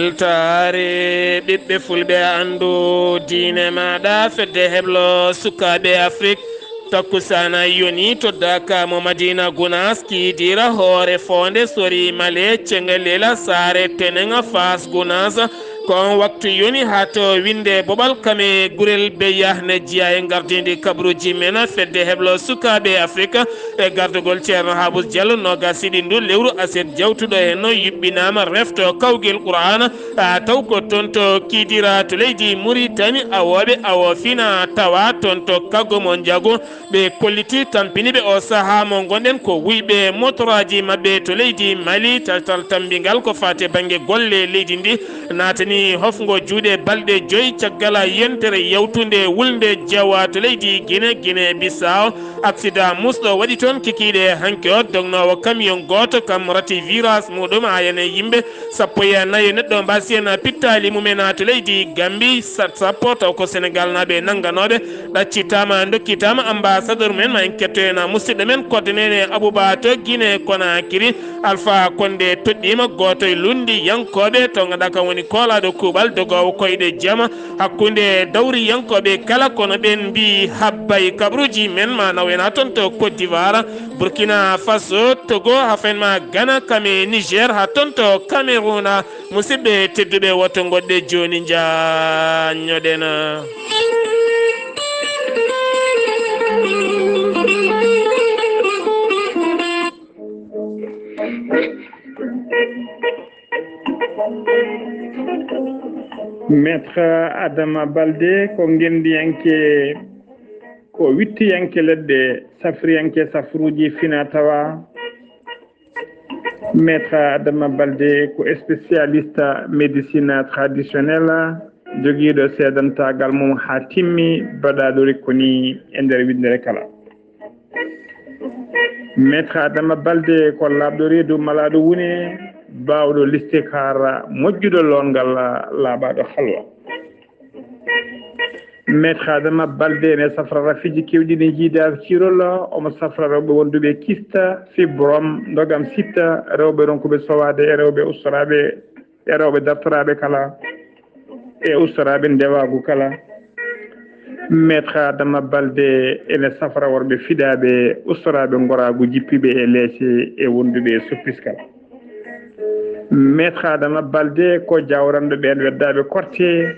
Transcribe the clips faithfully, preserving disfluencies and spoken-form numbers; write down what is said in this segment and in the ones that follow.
Weltaare ɓiɓɓe fulɓe, anndu diine maaɗa, fedde heblo sukaaɓe Afrik. Takkusaana yoni to Daka mo Madina Gunaas, kiidiira hoore foonde sori male cengelela saare tenenga Faas Gunaas. Ko on waktu yoni haa to winde boɓal kame gurel beya ne jiya e ngardindi kabruji men fedde heblo sukaaɓe Afrik. E gardugol Ceerno Habus Diallo, noogas e ɗiɗi ndu lewru aset jawtuɗo henno yuɓɓinaama refto kawgel Qur'aana, a taw ko toon to kiidira to leydi Muritani, awooɓe awo fina tawa toon to kaggo mo njago. Ɓe kolliti tampini ɓe o sahaa mo ngonɗen ko wuyɓe motoraaji maɓɓe to leydi Mali. Taltal tammbingal ko faati bannge golle leydi ndi naatani hofngo juuɗe balɗe joyi caggal yentere yawtunde wulnde jeewa to leydi Gine, Gine Bissau. Aksida musɗo waɗi toon kikiiɗe hanki o, dognoowo camion gooto kam rati virage muɗum, haa yene yimɓe sappo e nayo neɗɗo mbaasi en pittaali mumen to leydi Gambi. Sat sappo taw ko Senegal naaɓe nannganooɓe, ɗaccitaama, ndokkitaama. Ambassadeur men ma en ketto en musidɗo men koddenene Abouba to Gine Konakiri. Alpha Konde toɗɗiima gooto e lundi yankooɓe to ngannduɗaa kam woni koolaaɗo kuuɓal dogoowo koyɗe jama hakkunde dawriyankooɓe kala, kono ɓen mbii habbay kabruji men ma nawena toon to Côte d'Ivoire, Burkina Faso, Togo, hafen ma Ghana, kame Niger, haa toon to Cameroun. Musidɓe tedduɓe, woto ngoɗɗe jooni njaanñoɗen. Maître Adama Balde ko ngenndiyanke, ko wittiyanke leɗɗe, safriyanke safruuji fina tawa. Maître Adama Balde ko spécialiste médecine traditionnelle, jogiiɗo seedantaagal mum haa timmi, baɗaaɗo rikku ni e nder winndere kala. Maître Adama Balde ko laaɓɗo reedu, malaaɗo wune, baawɗo listikaar, moƴƴuɗo loongal, laaɓaaɗo halwa. Maître Adama Balde ene safra rafiiji keewɗi ɗi njiida ciirol, omo safra rewɓe wonduɓe kista, fibrome, ndogam sitta, rewɓe ronkuɓe sowaade e rewɓe ustoraaɓe e rewɓe dartoraaɓe kala, e ustoraaɓe ndewaagu kala. Maître Adama Balde ene safra worɓe fiɗaaɓe, ustoraaɓe ngoraagu jippiiɓe e leece e wonduɓe e soppiskal. Maître Adama Balde ko jawranɗo ɓeen weddaaɓe korte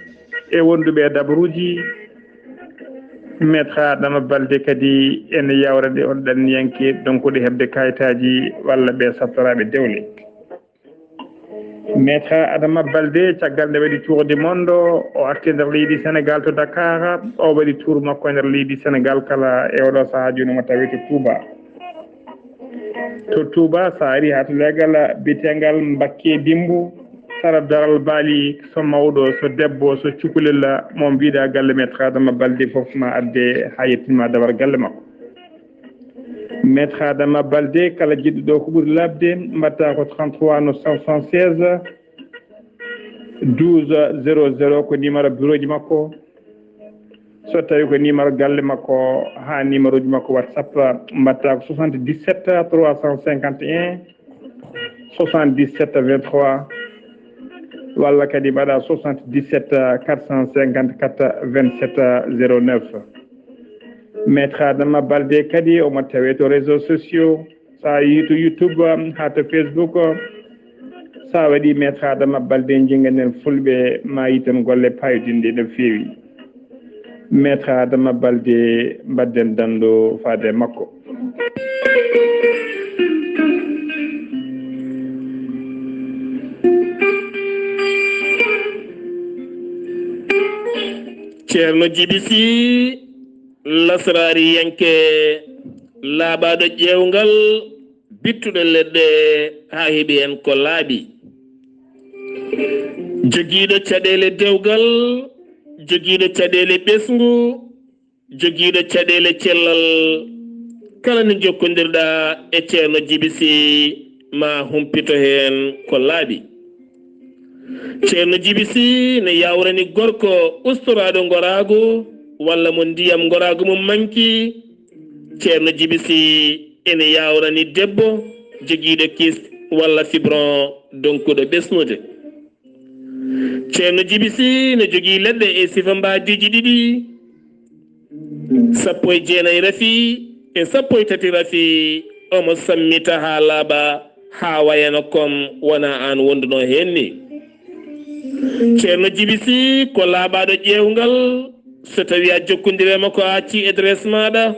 e wonduɓe e dabaruuji. Maître Adama Balde kadi ene yawrani on ɗanniyanke donkuɗo heɓde kayitaaji walla ɓe saftoraaɓe dewle. Maître Adama Balde, caggal nde waɗi tour du monde, o arti nder leydi Sénégal to Dakar, o waɗi tour makko e nder leydi Sénégal kala e oɗo sahaa jooni mo tawi to Touba. To Touba, so a ari haa to leegal biyeteegal Mbakke Dimbu, sara daral baali, so mawɗo, so debbo, so cukalel, mo mbiɗa galle Maître Adama Balde fof ma adde haa yettinma dawar galle makko. Maître Adama Balde, kala jiɗɗo ɗo ko ɓuri laaɓde, mbaɗta ko trente-trois neuf cent soixante-seize douze zéro zéro, ko numéro bureau ji makko. So tawi ko numéro galle makko haa numéro ji makko WhatsApp, mbaɗta ko soixante-dix-sept trois cent cinquante et un soixante-dix-sept vingt-trois, walla kadi mbaɗa soixante-dix-sept quatre cent cinquante-quatre vingt-sept zéro neuf. Maître Adama Balde kadi omo tawe to réseaux sociaux, so a yii to YouTube, um, haa to Facebook, um, so a waɗi Maître Adama Balde Jinganen Fulɓe, ma yitan golle payodinɗe no feewi. Maître Adama Balde, mbaɗden danndo faade makko. Ceerno Jibi Si, lasraariyanke laaɓaaɗo ƴeewngal, bittuɗo leɗɗe haa heɓi heen ko laaɓi. Jogiiɗo caɗeele dewgal, jogiiɗo caɗeele ɓesngu, jogiiɗo caɗeele cellal. Kala nde njokkondirɗaa e Ceerno Jibi Si, ma humpito heen ko laaɓi. Ceerno Jibi Si ne yawrani gorko ustoraaɗo ngoraagu walla mo ndiyam ngoraagu mum manki. Ceerno Jibi Si ene yawrani debbo jogiiɗo kyste walla fibron donkuɗo ɓesnude. Ceerno Jibi Si no jogii leɗɗe e sifa mbaadiiji ɗiɗi, sappo e jeenayi rafi e sappo e tati rafi. Omo sammita haa laaɓa, haa wayano kom wona aan wonduno heen ni. Ceerno Jibi Si ko laaɓaaɗo ƴeewngal, so tawii a jokkondirii e makko a accii adresse maaɗa,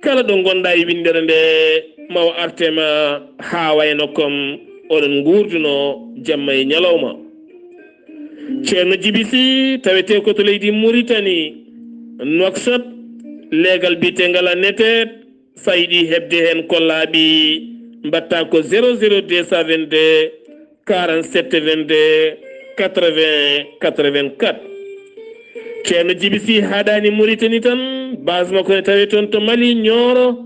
kala ɗo ngonɗaa e winndere nde, ma o arte ma haa wayano kom oɗon nguurduno jamma e ñalawma. Ceerno Jibi Si tawetee ko to leydi Muritani, Nouakchott, leegal biyeteengal Anneteet. So a yiɗi heɓde heen ko laaɓi, mbaɗtaa ko zéro zéro deux cent vingt-deux, quarante-sept vingt-deux, quatre-vingts quatre-vingt-quatre. Ceerno Jibi Si haaɗaani Muritani tan, base makko ne tawee toon to Mali, Nioro.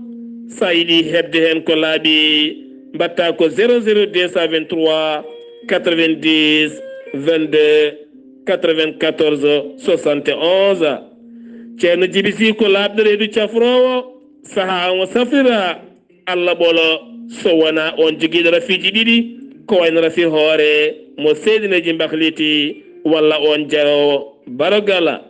So a yiɗi heɓde heen ko laaɓi, mbaɗtaa ko zéro zéro deux cent vingt-trois, quatre-vingt-dix, vingt-deux, quatre-vingt-quatorze, soixante et onze. Ceerno Jibi Si ko laaɓɗo reedu cafroowo, sahaa omo safrira Allah ɓolo, so wonaa oon jogiiɗo rafiiji ɗiɗi, ko wayno rafi hoore mo seedineeji mbahliti, walla oon jaroowo barogala.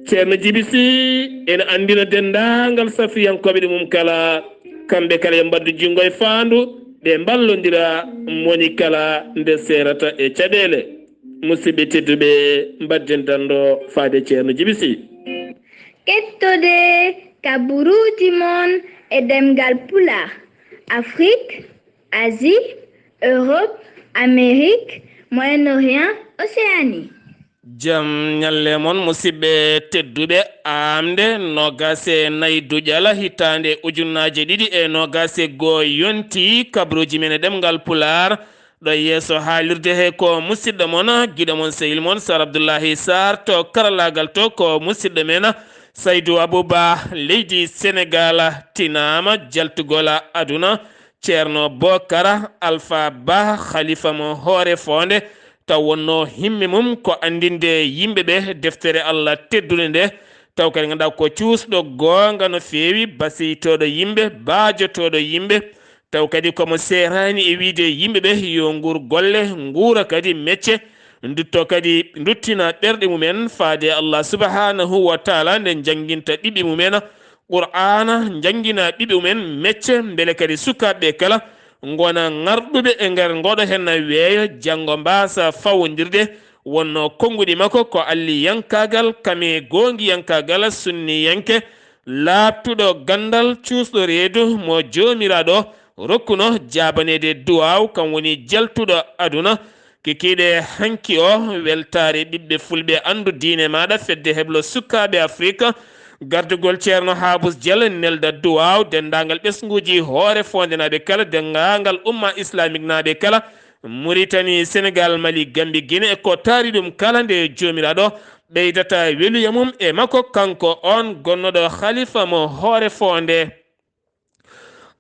Ceerno Jibi Si ene anndina denndaangal safriyankooɓe ɗi mum kala, kamɓe kala yo mbaɗdu junngo e faandu, ɓe mballondira moni kala nde seerata e caɗeele. Musidɓe tedduɓe, mbadden danndo faade Ceerno Jibi Si. Kettode kaburuuji mon e ɗemngal Pulaar, Afrique, Asie, Europe, Amérique, Moyen-Orient, Océanie. Jam ñalle mon, musidɓe tedduɓe. Aamde noogaas e nayi duƴal hitaande ujunnaaje ɗiɗi e noogaas e goo yonti, kabaruuji men e ɗemngal Pulaar. Ɗo yeeso haalirde he ko musidɗo mon, giɗo mon, sehil mon, Sar Abdullahi Sar. To karallaagal to ko musidɗo men, Saydu Abuba, leydi Senegaal, tinaama jaltugol aduna. Ceerno Bokara Alfa Ba, khalifa mo hoore foonde, taw wonno himme mum ko anndinde yimɓe ɓe deftere Allah teddunde nde, taw kadi ngannduɗaa ko cuusɗo goonga no feewi, basiytooɗo yimɓe, baajotooɗo yimɓe, taw kadi komo seeraani e wiide yimɓe ɓe yo nguur golle, nguura kadi mecce, ndutto kadi, nduttina ɓerɗe mumen faade Allah subhanahu wa taala, nde njannginta ɓiɓɓe mumen Qur'aana, njanngina ɓiɓɓe mumen mecce, mbele kadi sukaaɓe kala ngona ŋarɗuɓe e nder ngoɗo henna weeyo, janngo mbaasa fawondirde. Wonno konnguɗi makko ko alliyankaagal, kame goongiyankaagal sunniyanke, laaɓtuɗo ganndal, cuusɗo reedu mo Joomiraaɗo rokkuno jaabaneede duwaaw, kam woni jaltuɗo aduna. Kikiiɗe hanki o, weltaare ɓiɓɓe fulɓe, anndu diine maaɗa, fedde heblo sukaaɓe Afrik, gardugol Ceerno Haabus Jal, nelda duwaaw denndaangal ɓesnguuji hoore foondenaaɓe kala, denndaangal umma islamiknaaɓe kala, Muritani, Senegaal, Mali, Gambi, Gine, e ko taari ɗum kala, nde Joomiraaɗo ɓeydata weluya mum e makko, kanko on gonnoɗo khalifa mo hoore foonde.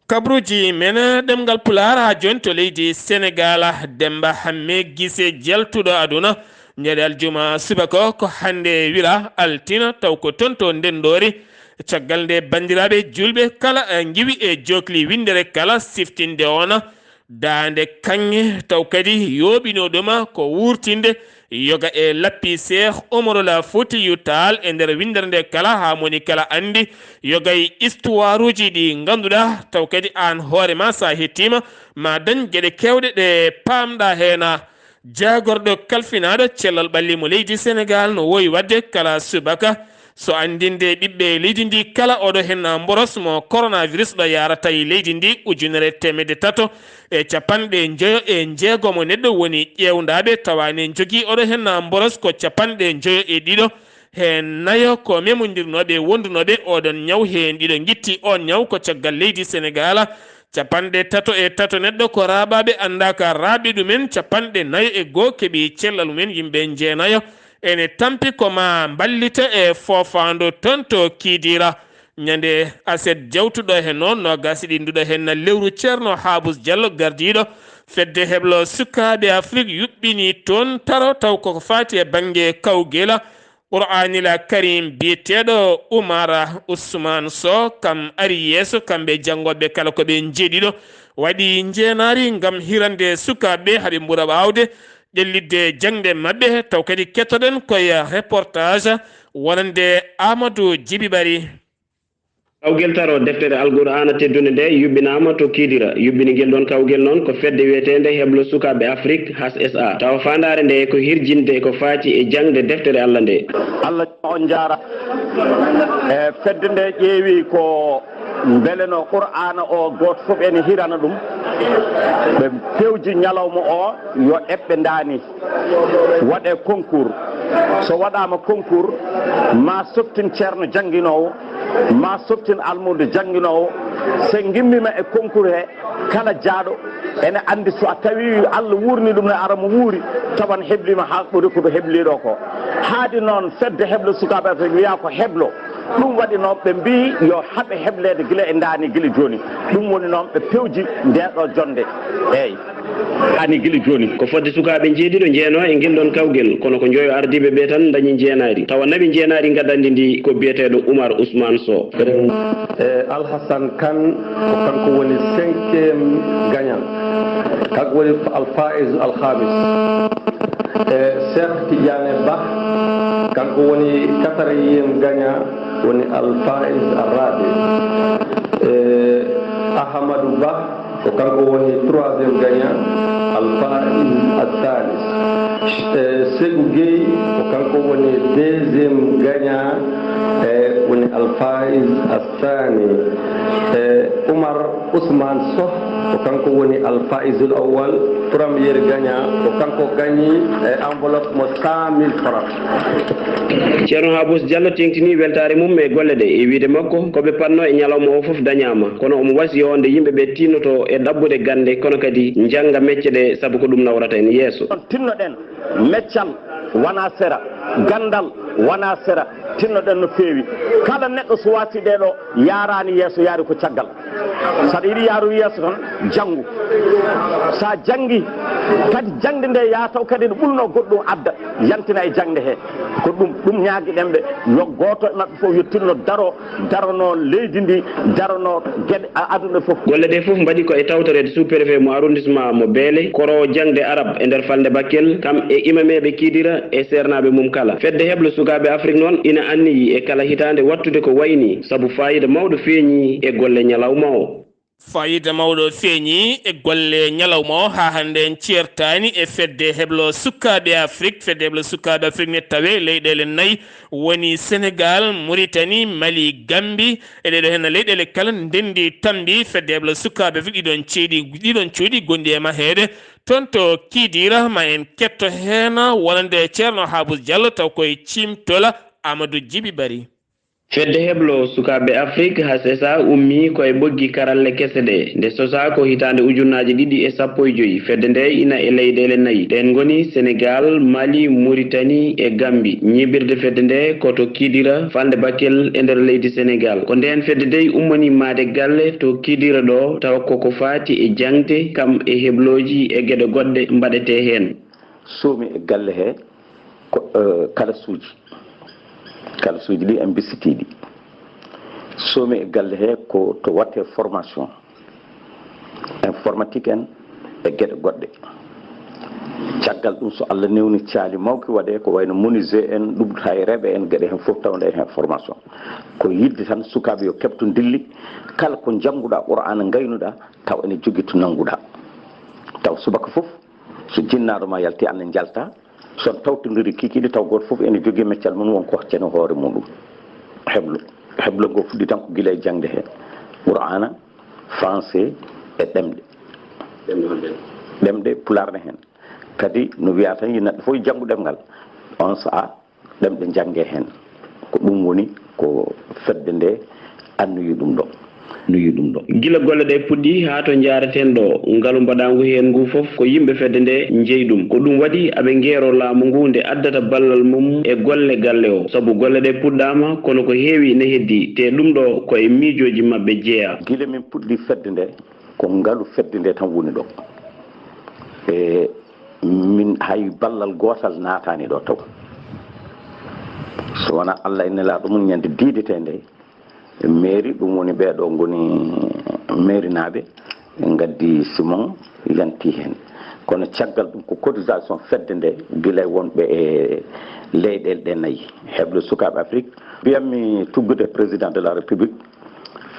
Kabruuji men ɗemngal Pulaar haa jooni to leydi Senegaal, Demmba Hammee Gise jaltuɗo aduna, ñande aljuma subaka ko hannde wira altina, taw ko toon to Ndenndoori. Caggal nde banndiraaɓe juulɓe kala, eh, ngiwi e jookli winndere kala siftinde on daande kaŋŋe, taw kadi yooɓino ɗum ko wuurtinde yoga e lappi Seex Umaru Fuutiyu Taal e nder winndere nde kala, haa moni kala anndi yoga e istuwaaruuji ɗi ngannduɗaa, taw kadi aan hoore ma so a hettiima, ma dañ geɗe keewɗe ɗe paamɗaa heen. Jaagorɗo kalfinaaɗo cellal ɓalli mo leydi Senegaal no woowi waɗde kala subaka so anndinde ɓiɓɓe leydi ndi kala oɗo henna mboros mo coronavirus ɗo yaarata e leydi ndi ujunere teemedde tato e capanɗe njoyo e njeegomo neɗɗo woni ƴeewndaaɓe, tawa ne njogii oɗo henna mboros ko capanɗe njoyo e ɗiɗo he nayo ko memondirnooɓe, wondunooɓe oɗon ñaw, heen ɗiɗo ngitti on ñaw ko caggal leydi Senegaal. Capanɗe tato e tato neɗɗo ko raaɓaaɓe anndaaka raaɓe ɗumen, capanɗe nayo e goo keɓi cellal mumen, yimɓe njeenayo ene tampi ko ma mballita e foofaandu toon to Kiidiira. Ñande aset jawtuɗo he noon, noogaas e ɗiɗi nduɗo heen na lewru, Ceerno Haabus Jallo, gardiiɗo fedde heblo sukaaɓe Afrik, yuɓɓini toon taro taw koko faati e bannge kawgela Qur'aanila Karim biyeteeɗo Umar Usmaan Soh, kam ari yeeso, kamɓe janngooɓe kala ko ɓe njeeɗiɗo, waɗi njeenaari ngam hirande sukaaɓe haa ɓe mbura waawde ƴellitde jaŋde maɓɓe, taw kadi kettoɗen koye reportage wonande Amadou Djiby Bari. Kawgel taro deftere Alqur'aana teddunde nde yuɓɓinaama to Kidira. Yuɓɓini ngel ɗoon kawgel noon ko fedde wiyeteende Heblo Sukaaɓe Afrik, H S A. Tawa faandaare nde ko hirjinde ko faati e jaŋde deftere Allah nde. Allah on njaara. E fedde nde ƴeewi ko mbele no Qur'aana o gooto fof ene hirana ɗum. Ɓe pewji ñalawma o yo eɓɓe ndaani. Waɗe concours. So waɗaama concours, ma softin ceerno jannginoowo, ma softin almuudo jannginoowo. So ngimmiima e concours he, kala jaaɗo ene anndi so a tawi Allah wuurni ɗum ne ara mo wuuri, tawan heblima haa ɓuri ko ɗo hebliɗo ko. Haadi noon fedde heblo sukaaɓe Afrik wiya ko heblo. Ɗum waɗi noon ɓe mbii yo haɓe hebleede gila e ndaani gila jooni. Ɗum woni noon ɓe pewji ndeeɗo jonnde. Eey. Ani gila jooni. Ko fodde sukaaɓe njeeɗiɗo njeenoo e ngel ɗoon kawgel, kono ko njoyo ardiiɓe ɓe tan ndañi njeenaari. Tawa naɓi njeenaari ngadandi ndi ko biyeteeɗo Oumar Ousmane Sow. E Alhassane Kane, ko kanko woni cinquième gagnant. Kanko woni Al Faiz Al Khamis. E Cheikh Tidiane Bah, kanko woni quatrième gagnant, woni Al Faiz Al Rabi. E Ahmadou Bah, ko kanko woni troisième gagnant, Al Faiz Al Thalith. E Ségou Guèye, ko kanko woni deuxième gagnant, e woni Al Faiz Al Thani. E Oumar Ousmane Sow, ko kanko woni Al Faizul Awwal, premier gagnant, ko kanko gagni e enveloppe mo cent mille francs. Ceerno Habous Diallo teeŋtini weltaare mum e golle ɗe, e wiyde makko, ko ɓe patnoo e ñalawma o fof dañaama, kono omo wasiyoo nde yimɓe ɓe tinnoto e ɗaɓɓude gannde, kono kadi njannga mecce ɗe, sabu ko ɗum nawrata en yeeso. Tinnoɗen meccal wona sera, ganndal wona sera, tinnoɗen no feewi. Kala neɗɗo so waasi ɗee ɗo, yaaraani yeeso, yaari ko caggal. So aɗa yiɗi yaarude yeeso tan, janngu. So a janngi, kadi jaŋde nde yaha taw kadi ene ɓurnoo goɗɗum adda, yantina e jaŋde he. Ko ɗum, ɗum ñaagiɗen ɓe, yo gooto e maɓɓe fof yo tinno daro, daranoo leydi ndi, daranoo geɗe a-, aduna fof. Golle ɗe fof mbaɗi ko e tawtoreede sous-préfet mo arrondissement mo Beele, koroowo jaŋde arab e nder falnde Bakkel, kam e imameeɓe Kidira e seernaaɓe mum kala. Fedde Heblo Sukaaɓe Afrik noon ina anniyi e kala hitaande waɗtude ko wayi nii, sabu faayiida mawɗo feeñii e golle ñalawma o. Faayiida mawɗo feeñii e golle ñalawma o, haa hannde en ceertaani e Fedde Heblo Sukaaɓe Afrik. Fedde Heblo Sukaaɓe Afrik ne tawee leyɗeele nayi, woni Senegaal, Muritani, Mali, Gambi. E ɗeeɗo heen leyɗeele kala ndenndi tambi Fedde Heblo Sukaaɓe Afrik ɗiɗon ceeɗi, ɗiɗon cuuɗi gonɗi e maheede. Toon to Kidira, ma en ketto heen wonande Ceerno Habous Diallo, taw koye Ciimtola, Amadou Djiby Bari. Fedde Heblo Sukaaɓe Afrik, H S A, ummii ko e ɓoggi karalle kese ɗe. Nde sosaa ko hitaande ujunnaaje ɗiɗi e sappo e joy, fedde nde ina e leyɗeele nayi. Ɗeen ngoni Senegaal, Mali, Muritani e Gambi. Ñiiɓirde fedde nde ko to Kidira, falnde Bakkel e nder leydi Senegaal. Ko ndeen fedde dey ummanii maade galle to Kidira ɗo, tawa ko ko faati e jaŋde, kam e heblooji e geɗe goɗɗe mbaɗetee heen. Soomi e galle he ko, eh, kalasuuji. Kalasuuji ɗi en mbisitiiɗi. Soomi e galle he ko to waɗtee formation informatique en e geɗe goɗɗe. Caggal ɗum, so Allah newni, caali mawki waɗee ko wayno menuisier en, ɗum hay reɓe en, geɗe heen fof tawde heen formation. Ko yiɗde tan sukaaɓe yo keɓto dilli, kala ko njannguɗaa Qur'aana ngaynuɗaa, taw ene jogii to nannguɗaa. Taw subaka fof, so jinnaaɗo ma yalti, aan ne njalta. So on tawtondiri kikiiɗe, taw gooto fof ene jogii meccal mum, won ko hoccani hoore muɗum. Heblo, heblo ngo fuɗɗi tan ko gila e jaŋde he Qur'aana, français e ɗemɗe. Ɗemɗe honɗen? Ɗemɗe, Pulaar ne heen. Kadi no wiyaa tan, yo neɗɗo fof janngu ɗemngal. On sahaa, ɗemɗe njanngee heen. Ko ɗum woni ko fedde nde annoyi ɗum ɗo. Annoyi ɗum ɗo. Gila golle ɗe puɗɗi haa to njaareten ɗo, ngalu mbaɗaangu heen ngu fof ko yimɓe fedde nde njeyi ɗum. Ko ɗum waɗi aɓe ngeeroo laamu ngu nde addata ballal mum e golle galle o. Sabu golle ɗe puɗɗaama, kono ko heewi ine heddii, te ɗum ɗo ko e miijooji maɓɓe jeyaa. Gila min puɗɗi fedde nde, ko ngalu fedde nde tan woni ɗo. E min hay ballal gootal naataani ɗo taw. So wonaa Allah e Nelaaɗo mum ñande diidetee nde, mairie, ɗum woni ɓee ɗo ngoni mairie naaɓe, ngaddi Simon yanti heen. Kono caggal ɗum ko cotisation fedde nde gila e wonɓe e leyɗeele ɗe nayi, heble sukaaɓe Afrik. Mbiyatmi tuggude président de la République,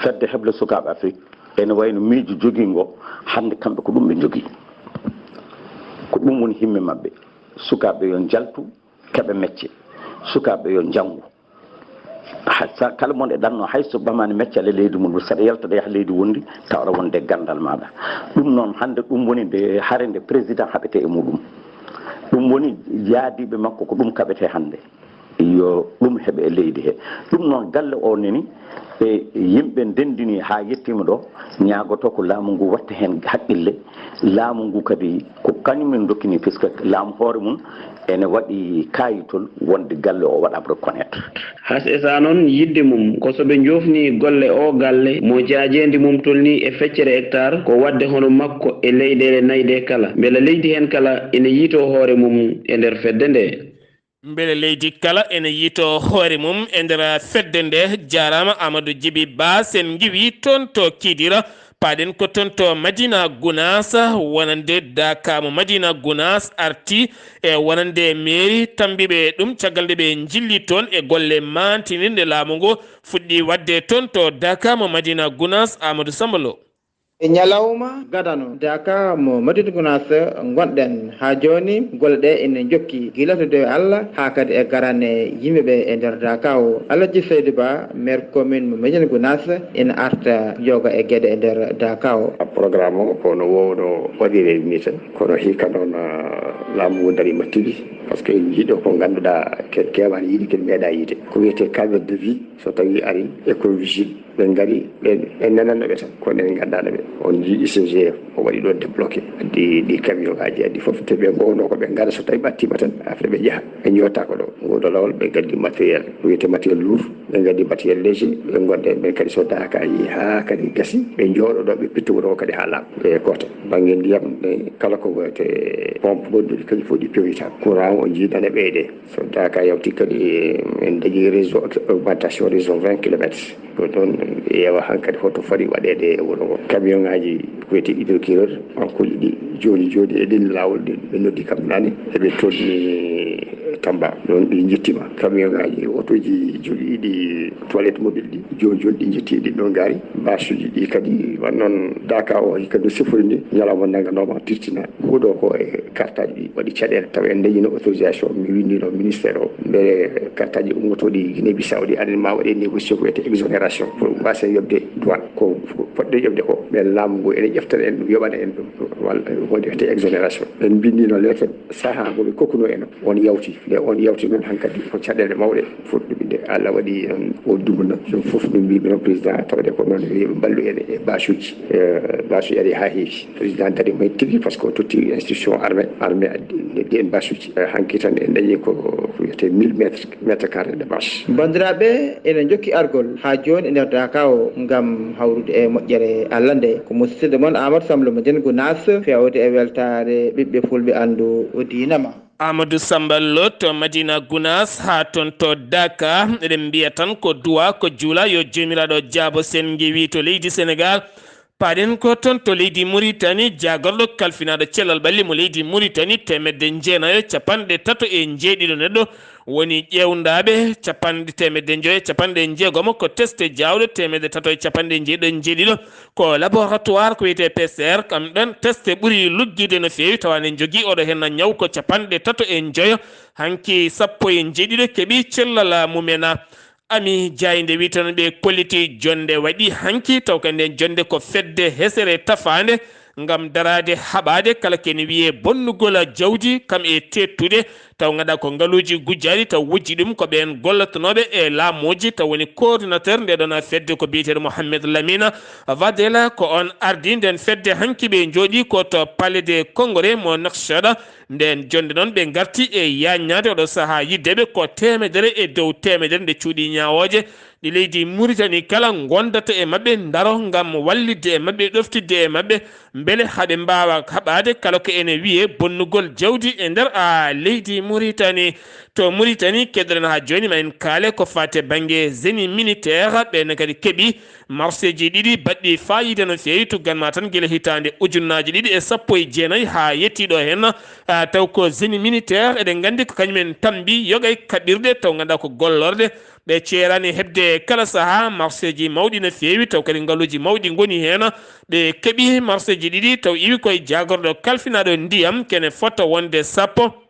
fedde heble sukaaɓe Afrik ene wayno miijo jogingo hannde kamɓe ko ɗum ɓe njogii. Ko ɗum woni himme maɓɓe. Sukaaɓe yo njaltu, keɓa mecce. Sukaaɓe yo njanngu. Hay sa, kala mon e ɗanno, hay so ɓamaani meccale leydi mum, saɗa yalta ɗo yaha leydi wondi, tawa aɗa wonde ganndal maaɗa. Ɗum noon, hannde ɗum woni nde hare nde président haɓete e muɗum. Ɗum woni yaadiiɓe makko, ko ɗum kaɓete hannde. Yo ɗum heɓe e leydi he. Ɗum noon, galle o neni, e yimɓe ndendini haa yettiima ɗo, ñaagoto ko laamu ngu watta heen haqqille. Laamu ngu kadi ko kañum en dokkini, puisque laamu hoore mum ene waɗi kaayitol wonde galle o waɗaama reconnaître. H S A noon, yiɗde mum ko so ɓe njoofni golle oo galle mo jaajeendi mum tolnii e feccere hectare, ko waɗde hono makko e leyɗeele nayi ɗe kala, mbela leydi heen kala ene yiytoo hoore mum e nder fedde nde. Mbele leydi kala ene yiytoo hoore mum e nder fedde nde? Jaaraama Amadou Djiby Ba, sen ngiwi toon to Kidira. Paaɗen ko toon to Madina Gunaas, wonande Daka mo Madina Gunaas arti e wonande mairie tambiiɓe ɗum, caggal nde ɓe njilli toon e golle maantinirɗe laamu ngu fuɗɗi waɗde toon to Daka mo Madina Gunaas. Amadou Samba Lo. E ñalawma gadano, Daka mo Madina Gunaas ngonɗen haa jooni, golle ɗe ene njokki gila to dewe Allah haa kadi e garane yimɓe ɓe e nder Daka o. Alhaji Seydou Ba, maire commune mo Madina Gunaas, ene arta yoga e geɗe e nder Daka o. Programme o ko no wowno waɗire ni tan, kono hikka noon, ah, laamu ngu dariima tigi, parce que en njiɗo ko ngannduɗaa ke-, keewani yiide, ken meeɗa yiide. Ko wiyetee cadre de vie, so tawi ari, écovigile, ɓe ngari, ɓe, ɓe nananno ɓe tan, kono en nganndaano ɓe. On njii U C G, o waɗi ɗo débloqué, addi ɗi camion ngaji, addi fof, te ɓe ngowno ko ɓe ngara, so tawi ɓattima tan, après ɓe njaha, ɓe ñoota ko ɗo. Ngoɗo lawol, ɓe gaddi matériel, ko wiyetee matériel lourd, ɓe gaddi matériel léger, ɓe ngonde ɓen kadi so Daka yi haa kadi gasi, ɓe jooɗo ɗo, ɓe pittugo ɗo kadi haa laaɓa. Ɓe koota bannge ndiyam, ɓe kala ko wiyetee pompe goɗɗuɗi, kadi fof ɗi pewita. Courant o njii nane ɓeyde. So Daka yawti kadi, en dañi réseau, augmentation réseau vingt kilomètres. Ko ɗon ɓe ƴeewa hankadi hoto foti waɗeede e wuro ngo. Camion ngaji ko wiyetee hydrocureur, bankuuji ɗi jooni jooni e ɗin laawol ɗin, ɓe noddi kam nane, eɓe tolni Tamba. Ɗon ɗi njettima. Camion ngaji, otoji jogiiɗi toilette mobile ɗi, jooni jooni ɗi njetti ɗin ɗon ngaari. Basuji ɗi kadi, wan noon Daka o hikka no sifori ni, ñalawma nannganooma tirtina. Huɗo ko e carte aji ɗi waɗi caɗeele, tawa en dañino autorisation, mi winndino ministère o, mbele carte aji ummotooɗi Guinée Bissau ɗi, aɗa ma waɗe négocier ko wiyetee exonération, pour waasa yoɓde douane. Ko, ko poɗɗe yoɓde ko, ɓen laamu ngu ene ƴeftana en ɗum, yoɓana en ɗum, walla ko wiyetee exonération. En mbinndino lettre, saha mo ɓe kokkuno en, on yawti. Nde on yawti noon, hankadi ko caɗeele mawɗe. Fuɗɗuɓe nde Allah waɗi, um, o dumna. Ɗum fof ɗum mbiimi noon président, tawde ko noon yo ɓe mballu en e basuji. Eh, basuji ari haa heewi. Président dari mo tigi, parce que o totti instruction armée, armée addi, nde ɗen basuji. Eh, hanki tan en dañi ko, ko wiyetee mille mètres, mètres carrés de bâche. Banndiraaɓe, ene njokki argol haa jooni e nder Daka o ngam hawrude e moƴƴere Allah nde. Ko musidɗo mon Amadou Samba Lo mo Jen Gunaas, feewde e weltaare ɓiɓɓe fulɓe anndu diina ma. Amadou Samba Lo to Madina Gunaas, haa toon to Daka, eɗen mbiya tan ko duwa ko juula, yo Joomiraaɗo jaabo. Sen ngewi to leydi Senegaal, paaɗen ko toon to leydi Muritani, jaagorɗo kalfinaaɗo cellal ɓalli mo leydi Muritani, teemedde jeenayo capanɗe tato e njeeɗiɗo neɗɗo woni ƴeewndaaɓe, capanɗe, teemedde njoyo capanɗe jeegomo ko teste jaawɗe, teemedde tato e capanɗe njeeɗiɗo e njeeɗiɗo ko laboratoire ko wiyetee P C R. Kam ɗon teste ɓuri luggiide no feewi, tawa ne njogii oɗo heen ñaw ko capanɗe tato e njoyo, hanki sappo e njeeɗiɗo keɓi cellal mumena. Ami Jaaynde wi tan ɓe kolliti jonnde waɗi hanki, taw kadi nden jonnde ko fedde hesere tafaande ngam daraade haɓaade kala kene wiyee bonnugol jawdi kam e teettude, taw ngannduɗaa ko ngaluuji gujjaaɗi, taw wujji ɗum ko ɓeen gollotonooɓe e laamuuji, taw woni coordinateur nde ɗon fedde ko biyeteeɗo Mohamed Lamine Vadela, ko on ardi nden fedde hanki. Ɓe njooɗii ko to Palais des Congrès mo Nouakchott. Nden jonnde noon ɓe ngarti e yaññaade oɗo sahaa yiddeɓe ko teemedere e dow teemedere nde cuuɗi ñaawooje ɗi leydi Muritani kala ngondata e maɓɓe, ndaro ngam wallitde e maɓɓe, ɗoftidde e maɓɓe, mbele haɓe mbaawa haɓaade kala ko ene wiyee bonnugol jawdi e nder, a, leydi Muritani. To Muritani, keddoɗen haa jooni, ma en kaale ko faati e bannge génie militaire, ɓe ne kadi keɓi marseeji ɗiɗi baɗɗi faayiida no feewi. Tuggan ma tan gila hitaande ujunnaaji ɗiɗi e sappo e jeenayi haa yettii ɗo heen, a, taw ko génie militaire, eɗen nganndi ko kañum en tammbi yogay kaɓirɗe taw ngannduɗaa ko gollorɗe. Ɓe ceeraani heɓde kala sahaa marseeji mawɗi no feewi, taw kadi ngaluuji mawɗi ngoni heen. Ɓe keɓi marseeji ɗiɗi, taw iwi koye jaagorɗo kalfinaaɗo ndiyam, kene fota wonde sappo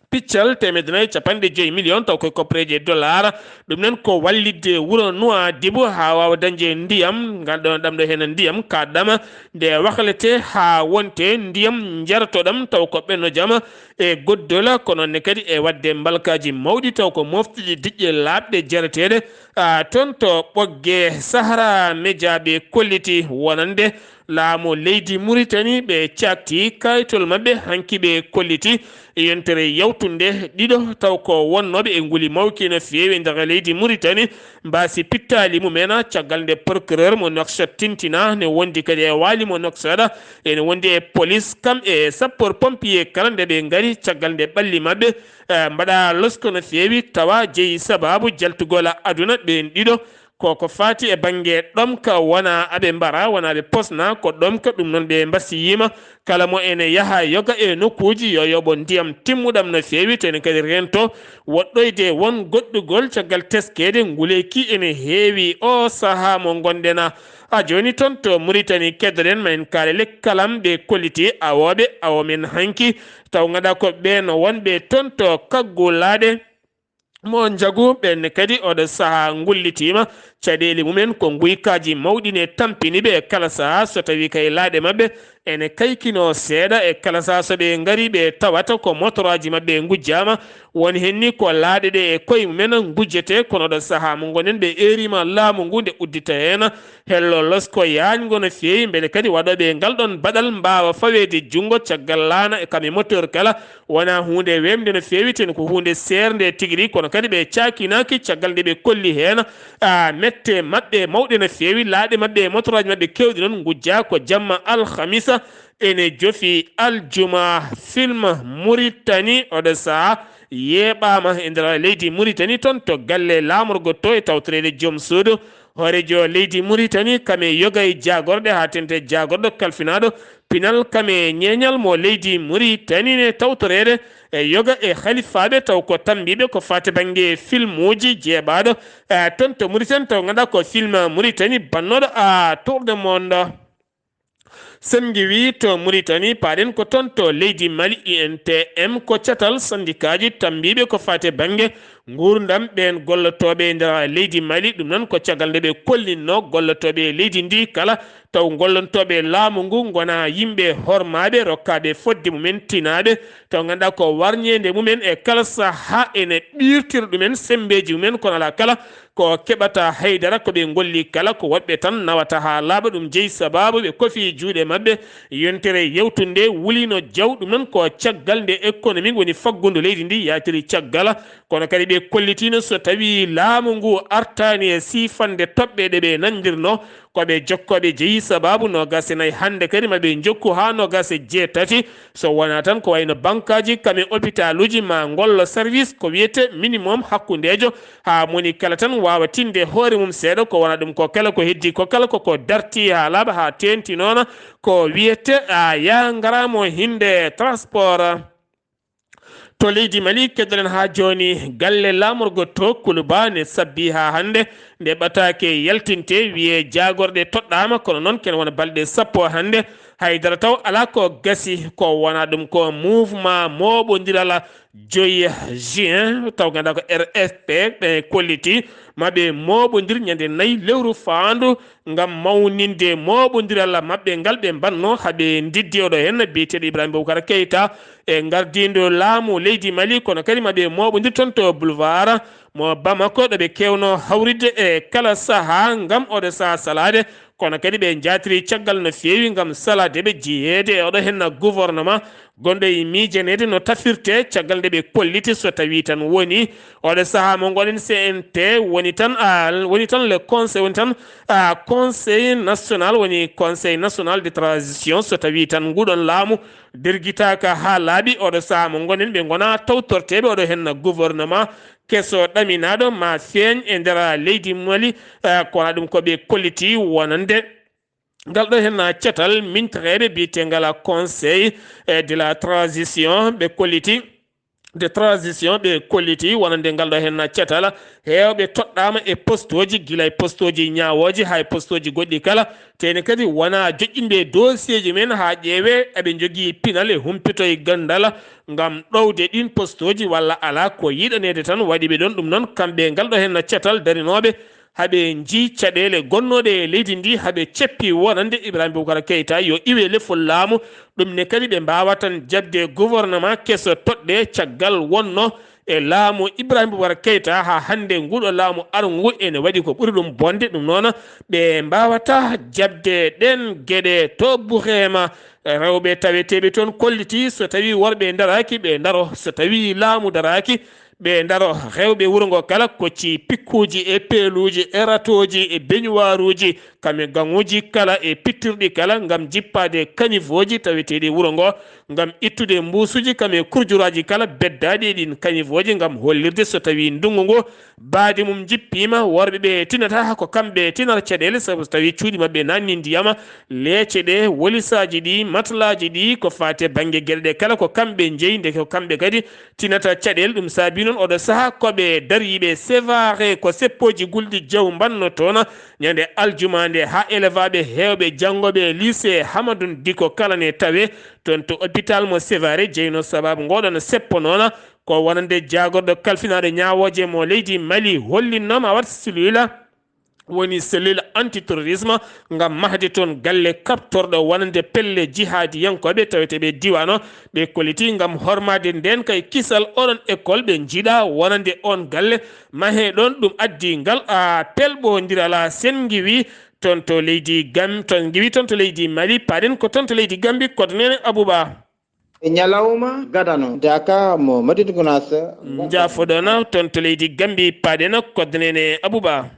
piccal teemedde nayi e capanɗe joyi miliyon, taw koye koppareeji e dollar. Ɗum noon ko wallitde wuro Nouadhibou haa waawa dañde ndiyam, ngal ɗo, ɗam ɗo heen ndiyam kaɗɗam, nde waklete haa wonte ndiyam njaratoɗam, taw ko ɓenno jama e goddol, ko noon ne kadi e waɗde mbalkaaji mawɗi taw ko moftude diƴƴe laaɓɗe jareteeɗe, a, toon to Ɓoggee. Sahara Media ɓe kolliti wonande laamu leydi Muritani, ɓe caakti kayitol maɓɓe hanki, ɓe kolliti yontere yawtunde ɗiɗo taw ko wonnooɓe e nguli mawki no feewi e nder leydi Muritani, mbaasi pittaali mumen, caggal nde procureur mo Nouakchott tintina ne wondi kadi e waali mo Nouakchott, ene wondi e police, kam e sapeur pompier kala nde ɓe ngari, caggal nde ɓalli maɓɓe, eh, mbaɗa losko no feewi, tawa jeyi sababu jaltugol aduna ɓeen ɗiɗo. Ko ko faati e bannge ɗomka, wona aɓe mbara, wona aɓe posna, ko ɗomka, ɗum noon ɓe mbasiyiima. Kala mo ene yaha yoga e nokkuuji, yo yoɓo ndiyam timmuɗam no feewi, to ene kadi reento woɗɗoyde won goɗɗugol caggal teskeede nguleeki ene heewi o sahaa mo ngonɗen. A jooni toon to Muritani, keddoɗen ma en kaale lekkalam ɓe kolliti awooɓe, awo men hanki, taw ngannduɗaa ko ɓeen wonɓe toon to kaggulaaɗe mo njagu, ɓeen ne kadi oɗo sahaa ngullitiima. Caɗeele mumen ko nguykaaji mawɗi ne tampini ɓe e kala sahaa, so tawii kay laaɗe maɓɓe ene kaykino seeɗa, e kala sahaa so ɓe ngari ɓe tawata ko motoraaji maɓɓe ngujjaama. Won heen ni ko laaɗe ɗe e koye mumen ngujjetee, kono oɗo sahaa mo ngonɗen ɓe eeriima laamu ngu nde uddita heen hello losko yaañngo no feewi, mbele kadi waɗooɓe ngal ɗoon baɗal mbaawa faweede junngo caggal laana e kam e moteur kala. Wonaa huunde weeɓnde no feewi, tee ko huunde seernde tigi rigi, kono kadi ɓe caakinaaki caggal nde ɓe kolli heen, a, mette maɓɓe mawɗe no feewi, laaɗe maɓɓe e motoraaji maɓɓe keewɗi noon ngujjaa ko jamma alhamisa ene jofi aljuma. Film Muritani oɗo sahaa yeeɓaama e nder leydi Muritani, toon to galle laamorgo to e tawtoreede joom suudu hooreejo leydi Muritani, kam e yoga e jaagorɗe haa teeŋti e jaagorɗo kalfinaaɗo pinal, kam e ñeeñal mo leydi Muritani ne tawtoreede e yoga e halifaaɓe taw ko tammbiiɓe ko faati bannge filmuuji jeeɓaaɗo, eh, toon to Muritani, taw ngannduɗaa ko film Muritani bannooɗo à tour de monde. Sen ngiwii to Muritani, paaɗen ko toon to leydi Mali. I N T M ko catal sandikaaji tammbiiɓe ko faati bannge nguurndam ɓeen gollotooɓe e nder leydi Mali. Ɗum noon ko caggal nde ɓe kollinnoo gollotooɓe e leydi ndi kala, taw ngollotooɓe laamu ngu ngona yimɓe hormaaɓe, rokkaaɓe fodde mumen, tinaaɓe, taw ngannduɗaa ko warñeende mumen e kala sahaa ene ɓiirtira ɗumen semmbeeji mumen, kono alaa kala ko keɓata haydara. Ko ɓe ngolli kala ko woɗɓe tan nawata haa laaɓa. Ɗum jeyi sabaabu ɓe kofi juuɗe maɓɓe. Yontere yewtunde wulino jaw. Ɗum noon ko caggal nde économie woni faggundu leydi ndi yaatiri caggal. Kono kadi ɓe kollitiino so tawii laamu ngu artaani e siifande toɓɓe ɗe ɓe nanndirnoo, ko ɓe jokkooɓe jeyi sabaabu. Noogaas e nayi hannde kadi ma ɓe njokku haa noogaas e jeetati. So wonaa tan ko wayno bankaaji, kam e opitaaluuji ma ngollo service ko wiyetee minimum hakkundeejo, haa moni kala tan waawa tinde hoore mum seeɗa. Ko wonaa ɗum ko kala ko heddii ko kala koko dartii haa laaɓa haa teeŋti noon ko wiyetee a yaa ngaraa mo hinde transport. To leydi Mali, keddoɗen haa jooni galle laamorgo to Kuluba ne sabbii haa hannde nde ɓataake yaltinte, wiyee jaagorɗe toɗɗaama, kono noon kene wona balɗe sappo hannde, haydara taw alaa ko gasi, ko wonaa ɗum ko mouvement mooɓondiral joyi juin, taw ngannduɗaa ko R F P, ɓe kolliti ma ɓe mooɓondir ñande nayi lewru faandu ngam mawninde mooɓondiral maɓɓe ngal ɓe mbaɗnoo haa ɓe ndiddi oɗo heen biyeteeɗo Ibrahima Boubacar Keita e ngardiindo laamu leydi Mali, kono kadi ma ɓe mooɓondir toon to boulevard mo Bamako, ɗo ɓe keewnoo hawritde e kala sahaa ngam oɗo sahaa salaade, kono kadi ɓe njaatiri caggal no feewi ngam salaade ɓe jeyeede e oɗo heen gouvernement. gonɗo e miijaneede no tafirte caggal nde ɓe kolliti so tawii tan woni oɗo sahaa mo ngoɗen C N T woni tan, a, woni tan le conseil, woni tan, a, conseil national, woni conseil national de transition, so tawii tan nguɗon laamu dergitaaka haa laaɓi, oɗo sahaa mo ngoɗen ɓe ngonaa tawtorteeɓe oɗo henna gouvernement keso ɗaminaaɗo ma feeñ e nder leydi Mali, a, kono ɗum ko ɓe kolliti wonande ngal ɗo henna cetal mintreɓe biyetengal conseil, eh, de la transition ɓe kolliti de transition ɓe kolliti wonande ngal ɗo henna cetal heewɓe toɗɗama e postoji gila e postoji ñawoji hay postoji goɗɗi kala teni kadi wona joƴƴinɓe dosieji men ha ƴeewe aɓe jogii pinal e humpito e gandal ngam ɗowde ɗin postoji walla ala ko yiɗanede tan waɗiɓe ɗon ɗum noon kamɓe ngal ɗo henna cetal darinoɓe haɓe njii caɗeele gonnooɗe e leydi ndi haɓe ceppi wonande Ibrahima Boubacar Keita yo iwe lefol laamu ɗum ne kadi ɓe mbaawa tan jaɓde gouvernement keso toɗɗe caggal wonno e laamu Ibrahima Boubacar Keita haa hannde nguɗo laamu arngu ene waɗi ko ɓuri ɗum bonde ɗum noon ɓe mbaawata jaɓde ɗen geɗe to Bureema rewɓe taweteeɓe toon kolliti so tawii worɓe ndaraaki ɓe ndaro so tawii laamu daraaki ɓe ndaro rewɓe wuro ngo kala kocci pikkuuji e peeluuji e ratooji e beñuwaaruuji kam e gaŋuuji kala e pittirɗi kala ngam jippaade kanivoji taweteeɗi wuro ngo ngam ittude mbuusuuji kam e kurjuraaji kala beddaaɗi e ɗiin kanivoji ngam hollirde so tawii ndunngu ngu baadi mum jippiima worɓe ɓe tinata ko kamɓe tinata caɗeele sabu so tawii cuuɗi maɓɓe naatni ndiyam leece ɗe wolisaaji ɗi matlaaji ɗi ko faati e bannge geɗe ɗe kala ko kamɓe njeyi ndeke ko kamɓe kadi tinata caɗeele ɗum saabi noon oɗo saha koɓe dariiɓe sevare ko seppooji gulɗi jaw mbanno toon ñande aljuma nde haa elevaaɓe heewɓe janngooɓe lycée hamadun diko kala ne tawe toon to hôpital mo sevare jeyno sababu ngoɗon seppo noon ko wonande jaagorɗo kalfinaaɗo ñaawooje mo leydi mali hollinnooma wat silula woni cellule antiterrorisme ngam mahde toon galle kaɓtorɗo wonande pelle jihaadiyankooɓe taweteeɓe diiwaan o ɓe kolliti ngam hormaade ndeen kay kisal oɗon école ɓe njiɗa wonande oon galle mahee ɗoon ɗum addi ngal a pelɓondiral a sen ngiwi toon to leydi gam toon ngiwi toon to leydi mali paɗen ko toon to leydi gambi koɗo nene abouba E ñalawma gadano, Daka mo Madina Gunaas. Njaafoɗon toon to leydi Gambi, paaɗen koɗo nene Abouba.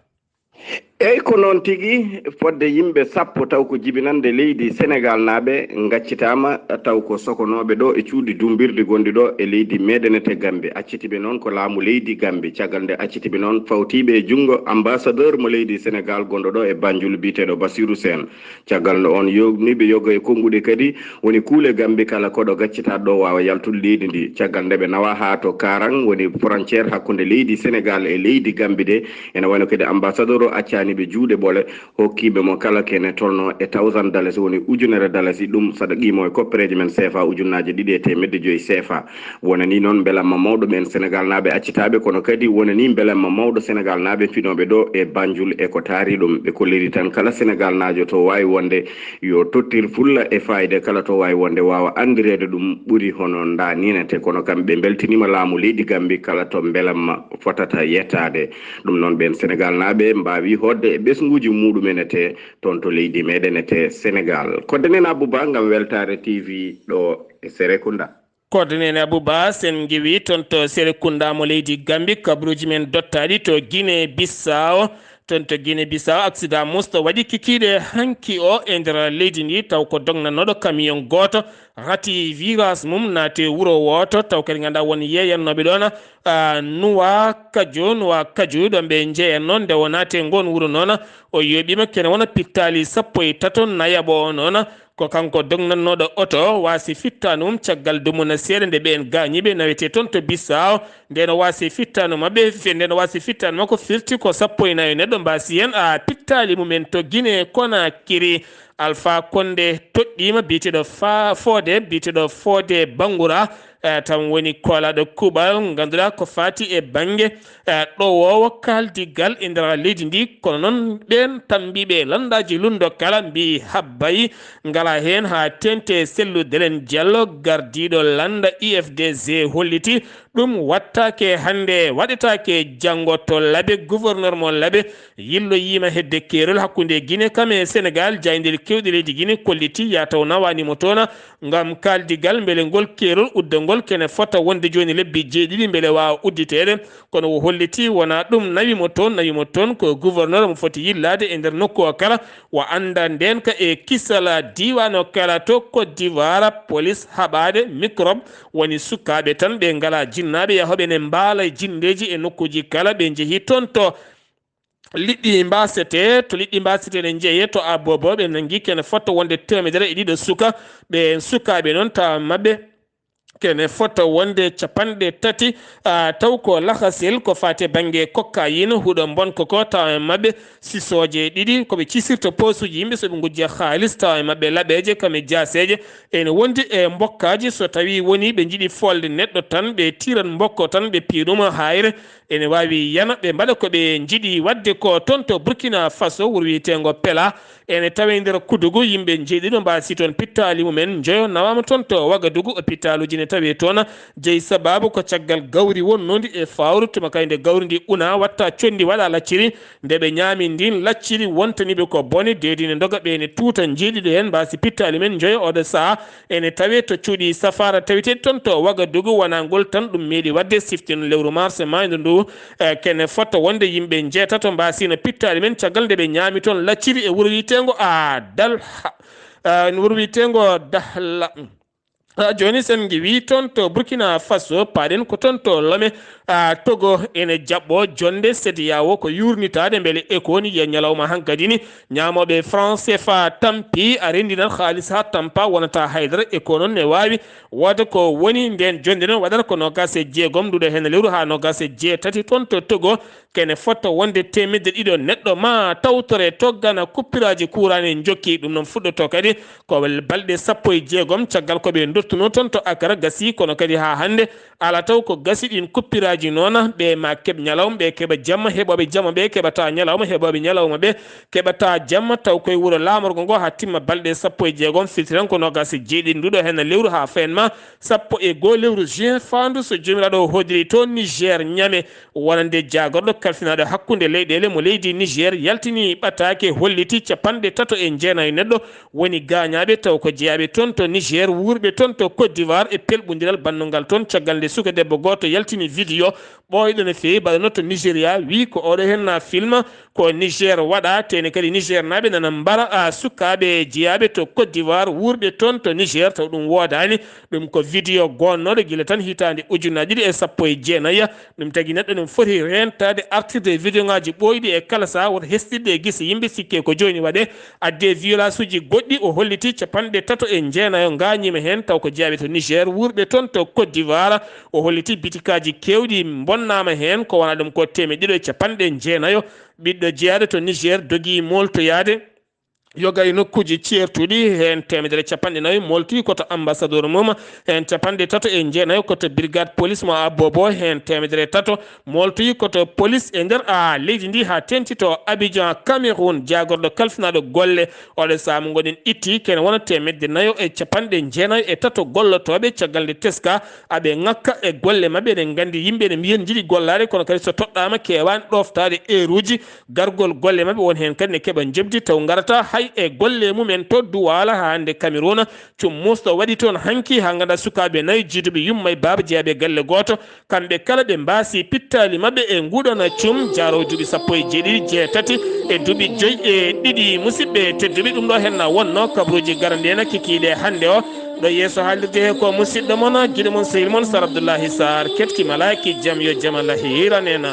Eey, ko noon tigi, fodde yimɓe sappo taw ko jibinannde leydi Senegaalnaaɓe ngaccitaama taw ko sokonooɓe ɗo e cuuɗi dumbirɗi gonɗi ɗo e leydi meeɗen ete Gambi. Accitiɓe noon ko laamu leydi Gambi. Caggal nde accitiɓe noon fawtiiɓe e junngo ambassadeur mo leydi Senegaal gonɗo ɗo e Banjul biyeteeɗo Basiru Seen. Caggal nde oon yogniiɓe yoga e konnguɗi kadi woni kuule Gambi kala koɗo gaccitaaɗo ɗo waawa yaltude leydi ndi. Caggal nde ɓe nawaa haa to Kaarang woni frontière hakkunde leydi Senegaal e leydi Gambi de, ene wayno kadi ambassadeur o accaani ɓe juuɗe ɓole, hokkiiɓe mo kala kene tolno e tawsan dalasi woni ujunere dalasi, ɗum saɗa qiimo e koppereeje men seefa ujunnaaje ɗiɗi e teemedde joyi seefa. Wonanii noon mbelamma mawɗo ɓeen Senegaalnaaɓe accitaaɓe, kono kadi wonanii mbelamma mawɗo Senegaalnaaɓe finooɓe ɗo e Banjul e ko taari ɗum. Ɓe kolliri tan kala Senegaalnaajo to waawi wonde yo tottir fulla e faayida kala to waawi wonde waawa anndireede ɗum ɓuri hono nda ninete. Kono kam ɓe mbeltiniima laamu leydi Gambi kala to mbelamma fotata yettaade. Ɗum noon ɓeen Senegaalnaaɓe mbaawi hootde e ɓesnguuji muuɗum en ete toon to leydi meeɗen ete Senegaal. Kodde nena Abouba ngam Weltaare T V ɗo e Serekunda. Koɗo nene Abouba, sen ngiwi toon to Serekunda mo leydi Gambi, kabruuji men dottaaɗi to Guinée Bissau. Toon to Guinée Bissau, aksidaa musto waɗi kikiiɗe hanki o e nder leydi ndi, taw ko dognannooɗo kamiyon gooto rati virage mum naati wuro wooto, taw kadi nganndaa won yeeyannooɓe ɗoon, a, Nuwa Kajo, Nuwa Kajo, ɗo ɓe njeeyannoo, nde o naati e ngoon wuro noon, o yooɓiima kene wona pittaali sappo e tato nayaɓo o noon, Ko kanko dognannooɗo oto waasi fittaandu mum caggal dumuna seeɗa nde ɓeen gaañiiɓe nawetee toon to Bissau. Ndeen o waasi fittaandu maɓɓe, ndeen o waasi fittaandu makko firti ko sappo e nayo neɗɗo mbaasi heen a pittaali mum en to Guinée Conakry. Alpha Condé toɗɗiima biyeteeɗo fa, Fodé, biyeteeɗo Fodé Bangoura. Eh, tan woni koolaaɗo kuuɓal ngannduɗaa ko faati e bannge, eh, ɗowoowo kaaldigal e nder leydi ndi. Kono noon, ɓeen tambiiɓe lanndaaji lunndo kala mbiyi habbay ngalaa heen haa teeŋti. Sellu Delen Diallo, gardiiɗo lannda I F D G, holliti ɗum waɗtaake hannde, waɗetaake janngo to Labe. Gouverneur mo Labe yilloyiima hedde keerol hakkunde Gine kam e Senegaal. Jaayndeeji keewɗi leydi Gine kolliti yaa taw nawaani mo toon ngam kaaldigal mbele ngol keerol uddagol kene fota wonde jooni lebbi jeeɗiɗi mbele waawa udditeede. Kono o holliti wonaa ɗum nawi mo toon, nawi mo toon ko gouverneur mo foti yillaade e nder nokku o kala, o annda ndeen ka e kisal diiwaan o kala to Côte d'Ivoire, police haɓaade microbe, woni sukaaɓe tan ɓe ngalaa jinnaaɓe yahooɓe ne mbaala e jinndeeji e nokkuuji kala, ɓe njehii toon to liɗɗi mbaasete, to liɗɗi mbaasete ne njeyee to Abobo, ɓe nanngi kene fota wonde teemedere e ɗiɗo suka. Ɓeen sukaaɓe noon tawa maɓɓe kene fota wonde capanɗe tati, ah, taw ko lahasel ko faati e bannge cocaïne, huɗo mbonko ko tawa e maɓɓe sisooje ɗiɗi ko ɓe cisirta poosuuji yimɓe so ɓe ngujja haalis, tawa e maɓɓe laɓeeje kam e jaaseeje. Ene wondi e mbokkaaji, so tawii woni ɓe njiɗi foolde neɗɗo tan, ɓe tiirat mbokko tan, ɓe piya ɗum hayre, ene waawi yana, ɓe mbaɗa ko ɓe njiɗi waɗde ko toon to Burkina Faso, wuro wiyeteengo Pela. Ene tawee nder Kudugu, yimɓe njeeɗiɗo mbaasi toon pittaali mumen, njoyo nawaama toon to Wagadugu, opitaaluuji ne tawee toon. Jeyi sabaabu ko caggal gawri wonnoondi e fawru, tuma kay nde gawri ndi una, watta conndi, waɗa lacciri. Nde ɓe ñaami ndiin lacciri, wontaniiɓe ko bone, deedi ne ndoga, ɓe ne tuuta, njeeɗiɗo heen mbaasi pittaali men, njoyo. Oɗo sahaa ene tawee to cuuɗi safaara taweteeɗi toon to Wagadugu. Wonaa ngol tan ɗum meeɗi waɗde, siftino lewru mars maayndo ndu, eh, kene fota wonde yimɓe njeetato mbaasino pittaali men caggal nde ɓe ñaami toon lacciri e wuro wiyeteengo a Dalha, eh, wuro wiyeteengo Dahla. Ah, jooni, sen ngiwii toon to Burkina Faso, paaɗen ko toon to Lome, ah, Togo ene jaɓɓoo jonnde C E D E A O ko yuurnitaade mbele e ko woni e ñalawma hankadi ni, ñaamooɓe franc C F A tampi, a renndinat haalis haa tampa, wonata haydara e ko noon ne waawi wooda ko woni ndeen jonnde noon waɗata ko noogaas e jeegom nduɗo heen lewru haa noogaas e jeetati toon to Togo. Kene fota wonde teemedde ɗiɗo neɗɗo ma tawtore to Gana, kuppiraaji kuuraa ne njokki. Ɗum noon fuɗɗoto kadi ko balɗe sappo e jeegom caggal ko ɓe ndottunoo toon to Akara gasii, kono kadi haa hannde alaa taw ko gasi ɗiin kuppiraaji noon. Ɓe ma keɓ ñalawma, ɓe keɓa jamma, heɓooɓe jamma ɓe keɓata ñalawma, heɓooɓe ñalawma ɓe keɓata jamma, taw koye wuro laamorgo ngo haa timma balɗe sappo e jeegom, firti tan ko noogaas e jeeɗiɗi nduɗo heen lewru haa fayen ma sappo e goo lewru juin faandu, so Joomiraaɗo hoodiri to Niger, Ñame, wonande jaagorɗo kalfinaaɗo hakkunde leyɗeele mo leydi Niger yaltini ɓataake, holliti capanɗe tato e jeenayo neɗɗo woni gaañaaɓe, taw ko jeyaaɓe toon to Niger, wuurɓe toon to Côte d'Ivoire, e pelɓundiral bannungal toon, caggal nde suka debbo gooto yaltini video ɓooyɗo no feewi, baɗano to Nigeria, wii ko oɗo heen na film ko Niger waɗa, tene kadi Nigernaaɓe nana mbara, a, sukaaɓe jeyaaɓe to Côte d'Ivoire, wuurɓe toon to Niger, taw ɗum woodaani. Ɗum ko video gonnooɗo gila tan hitaande ujunnaji ɗiɗi e sappo e jeenayi. Ɗum tagi neɗɗo ɗum foti reentaade artirde e video ŋaaji ɓooyɗi e kala saha, wota hesɗitde e gese yimɓe, sikke ko jooni waɗe. Addi e violence uji goɗɗi, o holliti capanɗe tato e jeenayo gaañiima heen, taw ko jeyaaɓe to Niger, wuurɓe toon to Côte d'Ivoire. O holliti bitikaaji keewɗi mbonnaama heen, ko wona ɗum ko teemeɗɗe ɗiɗo e capanɗe jeenayo. Ɓiɗɗo jeyaaɗo to Niger dogii mooltoyaade yoga e nokkuuji ceertuɗi, heen teemedere capanɗe nayi moolti ko to ambassadeur mum, heen capanɗe tato e jeenayo ko to brigade police mo Abobo, heen teemedere tato moolti ko to police e nder, a, leydi ndi, haa teeŋti to Abidjan, Cameroun. Jaagorɗo kalfinaaɗo golle oɗo sahaa mo ngoɗen itti kene wona teemedde nayo e capanɗe jeenayo e tato gollotooɓe, caggal nde teska aɓe ŋakka e golle maɓɓe. Eɗen nganndi yimɓe ene mbiya ene njiɗi gollaade, kono kadi so toɗɗaama keewaani ɗooftaade eeruuji gargol golle maɓɓe. Won heen kadi ne keɓa njoɓdi taw ngarata hay e golle mumen to Duwaala haa hannde Cameroun. Cum muusɗo waɗi toon hanki haa ngannda sukaaɓe nayi jiiduɓe yumma e baaba jeyaaɓe galle gooto. Kamɓe kala ɓe mbaasi pittaali maɓɓe e nguɗana cum jaaroo duuɓi sappo e jeeɗiɗi, jeetati e duuɓi joyi e ɗiɗi. Musidɓe tedduɓe, ɗum ɗo henna wonno kabaruuji garaniiɗi en kikiiɗe hannde o. Ɗo yeeso haalirde he ko musidɗo mon, giɗo mon, sehil mon Sar Abdullahi Sar. Ketki malaaki jam yo jam Allah hiiran en.